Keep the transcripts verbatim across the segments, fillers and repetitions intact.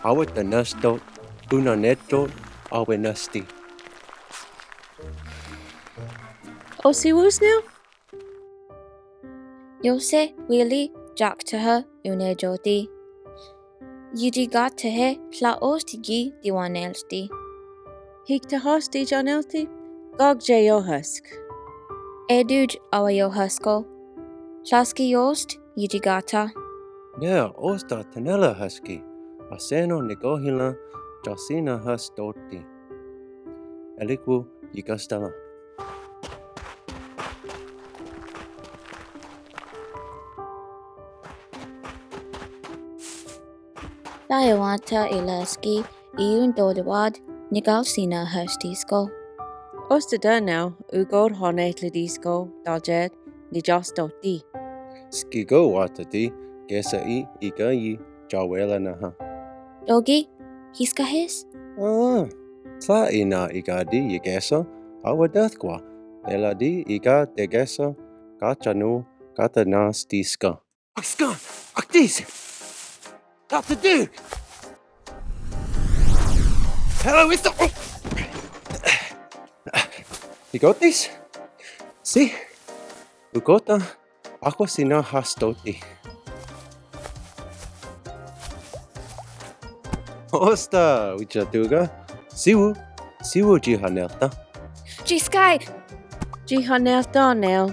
Awe ta nahs tot, u nanen tot, awe nahs ti. O siwus nel? Yose, wili, jak taha, une joti. Yijigatahe, tla osti gi, ti wanelti. Hik tahos ti janelti, gog je yohask. Eduj awe yohasko. Tlaski ost, yijigata. Nea, osta tanela haski. Aseno ni gohilan, jasina has toti. Elikwu, yikastala. Tla ewanta ilaski, iyun doliwad, ni galsina hastisko. Osta danel, ugod hone tladisko, daljet, ni jastoti. Skigo watati, gesa i, igayi, jawela naha. Dogi, hiskahes? Ah, tla ina igadi yigesa, awe datkwa, eladi iga tegesa, kachanu, katanastiska. Akska, aktis. Kataduk. Hello, mister. Igotis? Si. Ugota. Akwa sina hastoti. Osta, wichatuga. Siwu. Siwu jihanelta. Jiskai. Jihanelta nel.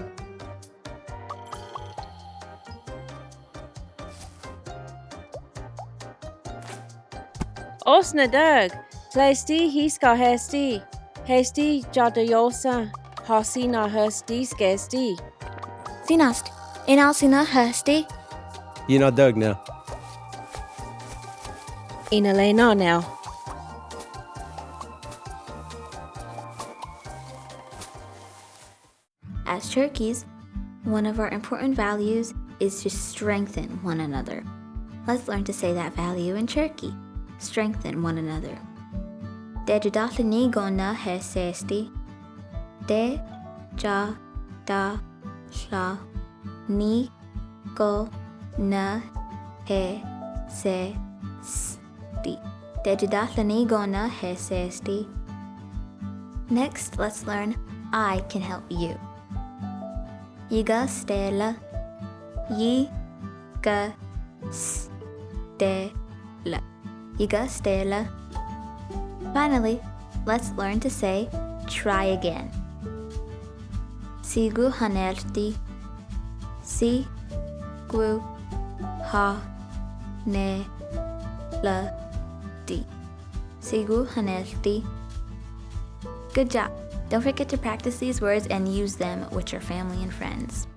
Osna dug, tlesti hiska hesti, hesti jadayosa, hasina hesti skesti. Sinast, inal sina hesti. Ina dug na. Ina le na now. As Cherokees, one of our important values is to strengthen one another. Let's learn to say that value in Cherokee. Strengthen one another. Te judahla ni gona hesesti. Te ja da hla ni go na he se s ti. Te judahla ni gona hesesti. Next, let's learn I can help you. Yigastela. Yi ga s te la. Yigastela. Finally, let's learn to say try again. Sigu hanelti. Si gu ha ne la ti. Sigu hanelti. Good job. Don't forget to practice these words and use them with your family and friends.